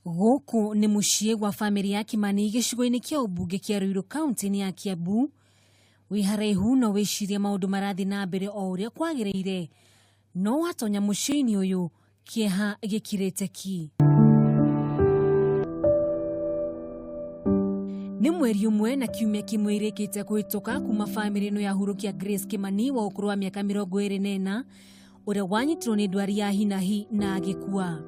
Gũkũ nĩ mũciĩ gwa bamĩrĩ ya Kimani gĩcigo-inĩ kĩa ũmbunge kĩa Ruiru kaunti-inĩ ya Kiambu. Wĩ haraihu no wĩcirie maũndũ marathiĩ na mbere o ũrĩa kwagĩrĩire, no watonya mũciĩ-inĩ ũyũ kĩeha gĩkirĩte ki. Nĩ mweri ũmwe na kiumia kĩmwe irĩkĩte kũhĩtũka kuma bamĩrĩ ĩno yahurũkia Grace Kimani wa ũkũrũ wa mĩaka 24 ũrĩa wanyitirwo nĩ ndwari ya hinahi na agĩkua.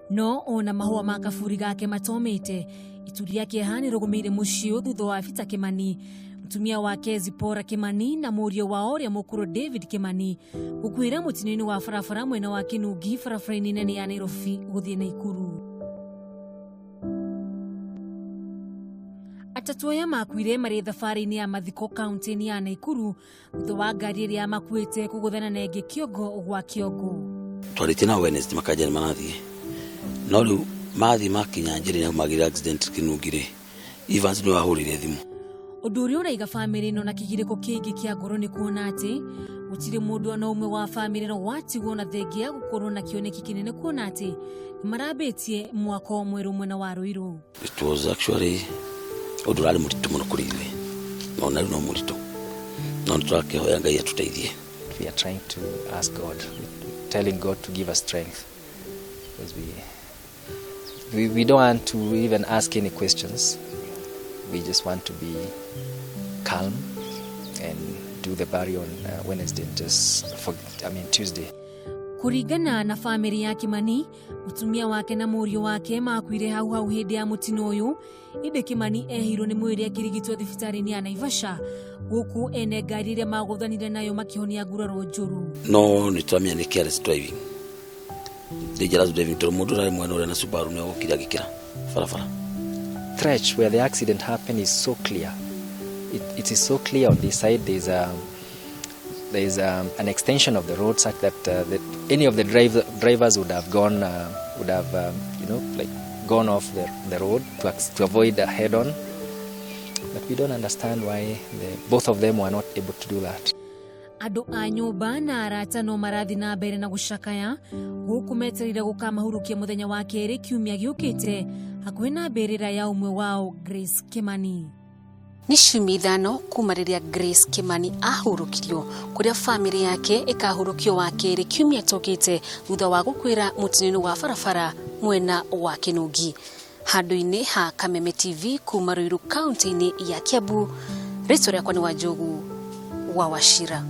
No ona mahũa ma kaburi gake matomĩte, itu rĩa kĩeha nĩ rũgũmĩire mũciĩ ũyũ thutha wa Peter Kimani, mũtumia wake Zipporah Kimani na mũriũ wao ũrĩa mũkũrũ David Kimani gũkuĩra mũtino-inĩ wa barabara mwena wa Kinungi barabara-inĩ nene ya Nairobi gũthiĩ Naikuru. Atatũ aya makuire marĩ thabarĩ-inĩ ya mathiko kaunti-inĩ ya Naikuru thutha wa ngari ĩrĩa makuĩte kũgũthana na ĩngĩ kĩongo gwa kĩongo. Twarĩtie nao Wednesday makanja nĩ marathiĩ, no rĩu mathiĩ makinya njĩra-inĩ hau magĩrĩra accident Kinungi rĩ, Evans nĩwe wahũrĩire thimũ. Ũndũ ũrĩa ũraiga bamĩrĩ ĩno na kĩgirĩko kĩingĩ kĩa ngoro nĩ kuona atĩ gũtirĩ mũndũ ona ũmwe wa bamĩrĩ ĩno watigwo na thengia ya gũkorwo na kĩoneki kĩnene kuona atĩ nĩmarambĩtie mwako mwerũ mwena wa Ruiru. It was actually ũndũ ũrarĩ mũritũ mũno kũrĩ ithuĩ, no na rĩu no mũritũ, no nĩ tũrakĩhoya Ngai atũteithie. We are trying to ask God, telling God to give us strength, because we don't want to even ask any questions. We just want to be calm and do the burial on Wednesday and just for, I mean Tuesday. Kũringana na bamĩrĩ ya Kimani, mũtumia wake na mũriũ wake makuire hau hau hĩndĩ ya mũtino ũyũ, ĩndĩ Kimani ehirwo nĩ mwĩrĩ akĩrigitwo thibitarĩ-inĩ ya Naivasha, gũkũ ene ngari ĩrĩa magũthanire nayo makĩhonia nguraro njũru. No nĩ tũramenya nĩ careless driving, dangerous driving, tondũ mũndũ ũrarĩ mwena ũrĩa na Subaru nĩ ogũkire agĩkĩra barabara. Stretch where the accident happened is so clear. It is so clear on this side. There's an extension of the road such that any of the drivers would have gone, would have like gone off the road to avoid a head-on. But we don't understand why both of them were not able to do that. Andũ a nyũmba na arata no marathiĩ na mbere na gũcakaya gũkũ metereire gũkamahurukia mũthenya wa kerĩ kiumia gĩũkĩte hakuhĩ na mbĩrĩra ya ũmwe wao Grace Kimani. Nĩ ciumia 5 kuma rĩrĩa Grace Kimani ahurũkirio, kũrĩa bamĩrĩ yake ĩkahurũkio wa kerĩ kiumia tũkĩte thutha wa gũkuĩra mũtino-inĩ wa barabara mwena wa Kinungi. Handũ-inĩ ha Kameme TV kuma Ruiru kaunti-inĩ ya Kiambu, rĩtwa rĩakwa nĩ Wanjogu wa Wachira.